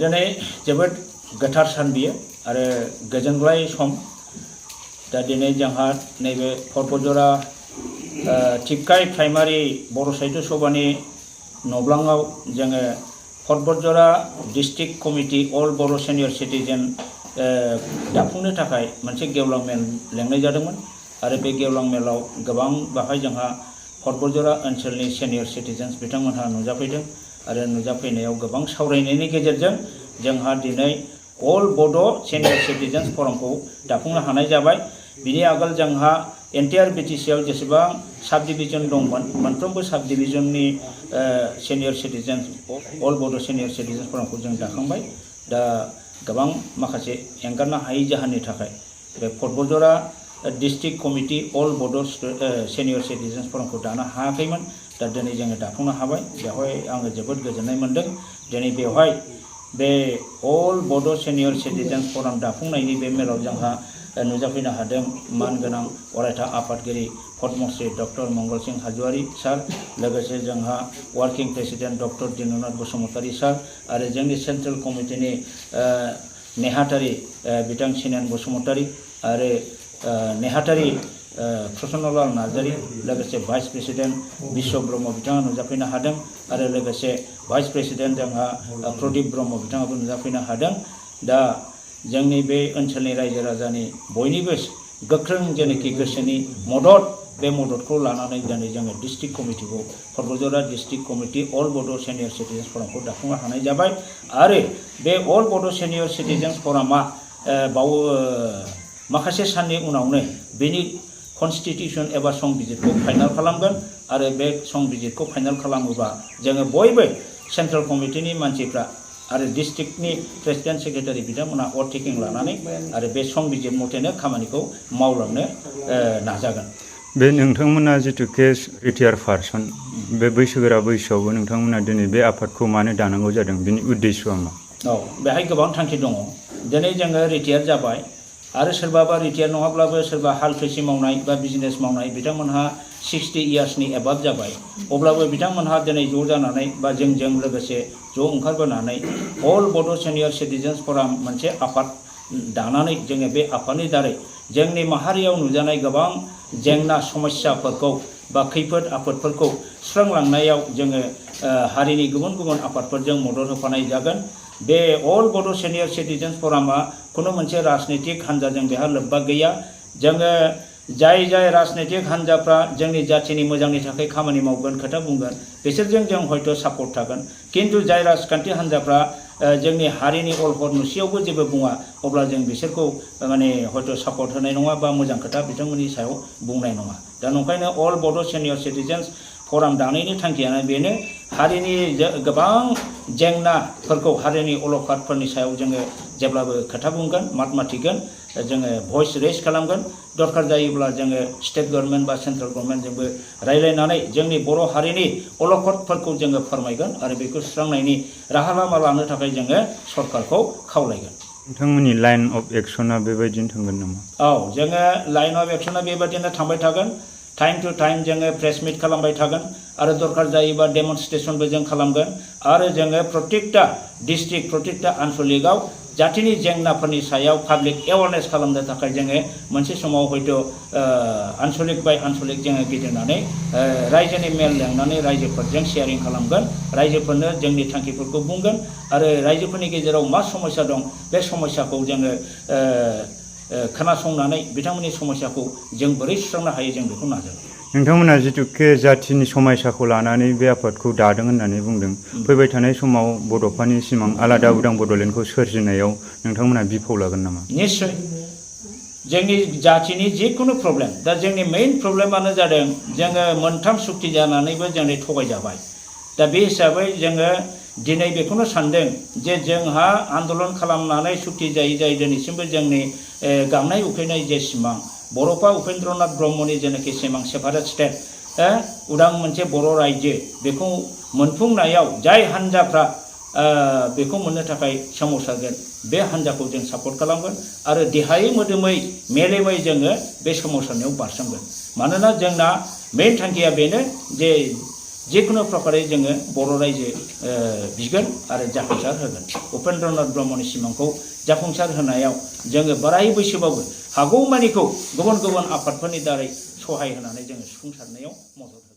दिनै जोबोद गोथार सान बियो आरो गोजोनग्लाय सम दा दिनै जोंहा नैबे परबतजरा टिपकाय प्राइमारि बर' साहित्य सभानि नब्लाङाव जोङो परबतजरा डिस्ट्रिक्ट कमिटि अल बर' सिनियर सिटिजेन दाफुंनो थाखाय मोनसे गेवलां मेल लेंनाय जादोंमोन आरो बे गेवलां मेलाव गोबां बाहाय जोंहा परबतजरा ओनसोलनि सिनियर सिटिजेन्स बिथांमोनहा नुजाफैदों आरो नुजाफैनायाव गोबां सावरायनायनि गेजेरजों जोंहा दिनै अल बड' सिनियर सिटिजेन्स फरमखौ दाफुंनो हानाय जाबाय। बिनि आगोल जोंहा एन्टायार बिटिसिआव जेसेबां साब डिभिजन दंमोन मोनफ्रोमबो साब डिभिजननि सिनियर सिटिजेन्स अल बड' सिनियर सिटिजेन्स फरमखौ जों दाखांबाय। दा गोबां माखासे एंगारनो हायै जाहोननि थाखाय बे परबतजरा डिस्ट्रिक्ट कमिटि अल बड' सिनियर सिटिजेन्स फरमखौ दानो हायाखैमोन। दा दिनै जोङो दाफुंनो हाबाय। बेवहाय आङो जोबोद गोजोननाय मोन्दों। दिनै बेवहाय बे अल बड' सिनियर सिटिजेन्स फरम दाफुंनायनि बे मेलाव जोंहा नुजाफैनो हादों मानगोनां अरायथा आफादगिरि पद्मश्री डक्टर मंगल सिंह हाज'वारि सार, लोगोसे जोंहा working president doctor Dinanath Basumatary sir आरो जोंनि सेन्ट्रेल कमिटिनि नेहाथारि बिथां सिनेन बसुमतारी आरो नेहाथारि प्रसन्नलाल नार्जारी, लोगोसे भाइस प्रेसिडेन्ट बिश्व ब्रह्म बिथाङा नुजाफैनो हादों आरो लोगोसे भाइस प्रेसिडेन्ट जोंहा प्रदीप ब्रह्म बिथाङाबो नुजाफैनो हादों। दा जोंनि बे ओनसोलनि रायजो राजानि बयनिबो गोख्रों जेनाखि गोसोनि मदद, बे मददखौ लानानै दिनै जोङो डिस्ट्रिक्ट कमिटिखौ परबतजरा डिस्ट्रिक्ट कमिटि अल बड' सिनियर सिटिजेन्स फरमखौ दाफुंनो हानाय जाबाय आरो बे अल बड' सिनियर सिटिजेन्स फरमा माखासे साननि उनावनो बेनि कनस्टिटिउसन एबा संबिजिरखौ फाइनाल खालामगोन आरो बे संबिजिरखौ फाइनाल खालामोबा जोङो बयबो सेन्ट्रेल कमिटिनि मानसिफ्रा आरो डिस्ट्रिक्टनि प्रेसिडेन्ट सेक्रेटारि बिथांमोना अभारटेकिं लानानै आरो बे संबिजिर मथेनो खामानिखौ मावलांनो नाजागोन। बे नोंथांमोना जितु केस रिटायार पार्सन बे बैसोगोरा बैसोआवबो नोंथांमोना दिनै बे आफादखौ मानो दानांगौ जादों, बिनि उद्देश्यआ मा? औ, बेहाय गोबां थांखि दङ। दिनै जोङो रिटायार जाबाय आरो सोरबाबा रिटायार नङाब्लाबो सोरबा हाल खेथि मावनाय बा बिजनेस मावनाय बिथांमोनहा 60 इयार्सनि एबाभ जाबाय, अब्लाबो बिथांमोनहा दिनै ज' जानानै बा जोंजों लोगोसे ज' ओंखारबोनानै अल बड' सिनियर सिटिजेन्स फरम मोनसे आफाद दानानै जोङो बे आफादनि दारै जोंनि माहारियाव नुजानाय गोबां जेंना समस्याफोरखौ बा खैफोद आफोदफोरखौ सुस्रांलांनायाव जोङो हारिनि गुबुन गुबुन आफादफोरजों मदद होफानाय जागोन। बे अल बड' सिनियर सिटिजेन्स फरमा खुनु मोनसे राजनितिक हान्जाजों बेहा लोब्बा गैया। जोङो जाय राजनितिक हान्जाफ्रा जोंनि जाथिनि मोजांनि थाखाय खामानि मावगोन, खोथा बुंगोन, बिसोरजों जों हयथ' सापर्ट थागोन। किन्तु जाय राजखान्थि हान्जाफ्रा जोंनि हारिनि अलहद मुसेयावबो जेबो बुङा, अब्ला जों बिसोरखौ माने हयथ' सापर्ट होनाय नङा बा मोजां खोथा बिथांमोननि सायाव बुंनाय नङा। दा नंखायनो अल बड' सिनियर सिटिजेन्स फरम दानायनि थांखियानो बेनो, हारिनि गोबां जेंनाफोरखौ हारिनि अलखदफोरनि सायाव जोङो जेब्लाबो खोथा बुंगोन, मात मातिगोन, जोङो भइस रेज खालामगोन। दरकार जायोब्ला जोङो स्टेट गभर्नमेन्ट बा सेन्ट्रेल गभर्नमेन्टजोंबो रायज्लायनानै जोंनि बर' हारिनि अलखदफोरखौ जोङो फोरमायगोन आरो बेखौ सुस्रांनायनि राहा लामा लानो थाखाय जोङो सरकारखौ खावलायगोन। नोंथांमोननि लाइन अफ एक्सना बेबायदिनो थांगोन नामा? औ, जोङो लाइन अफ एक्सना बेबायदिनो थांबाय थागोन। टाइम टु टाइम जोङो प्रेस मिट खालामबाय थागोन आरो दरकार जायोबा डेमनस्ट्रेसनबो जों खालामगोन आरो जोङो प्रत्येकटा डिस्ट्रिक्ट प्रत्येकटा आनसलिकआव जातिनि जेंनाफोरनि सायाव पाब्लिक एवारनेस खालामनो थाखाय जोङो मोनसे समाव हयथ' आनसलिक बाय आनसलिक जोङो गिदिंनानै रायजोनि मेल लेंनानै रायजोफोरजों शेयारिं खालामगोन, रायजोफोरनो जोंनि थांखिफोरखौ बुंगोन आरो रायजोफोरनि गेजेराव मा समस्या दं बे समस्याखौ जोङो खोनासंनानै बिथांमोननि समस्याखौ जों बोरै सुस्रांनो हायो जों बेखौ नाजागोन। नोंथांमोना जितुके जाथिनि समस्याखौ लानानै बे आफादखौ दादों होननानै बुंदों, फैबाय थानाय समाव बड'फानि सिमां आलादा उदां बड'लेण्डखौ सोरजिनायाव नोंथांमोना बिफाव लागोन नामा? निश्चय, जोंनि जातिनि जिखुनु प्रब्लेम, दा जोंनि मेइन प्रब्लेमानो जादों जोङो मोनथाम सुक्ति जानानैबो जोंनि थगायजाबाय। दा बे हिसाबै जोङो दिनै बेखौनो सानदों जे जोंहा आन्दलन खालामनानै सुक्ति जायै जायै दिनैसिमबो जोंनि गाबनाय उखैनाय जे सिमां बड'फा उपेन्द्रनाथ ब्रह्मनि जेनाखि सिमां सेपारेट स्टेट, उदां मोनसे बर' रायजो, बेखौ मोनफुंनायाव जाय हान्जाफ्रा बेखौ मोननो थाखाय सोमावसारगोन बे हान्जाखौ जों सापर्ट खालामगोन आरो देहायै मोदोमै मेलेमै जोङो बे सोमावसारनायाव बारसोमगोन। मानोना जोंना मेइन थांखिया बेनो जे जिखुनु प्रकारै जोङो बर' रायजो बिगोन आरो जाफुंसार होगोन उपेन्द्रनाथ ब्रह्मनि सिमांखौ जाफुंसार होनायाव जोङो बोराय बैसोबाबो हागौमानिखौ गुबुन गुबुन आफादफोरनि दारै सहाय होनानै जोङो सुफुंसारनायाव मदद होगोन।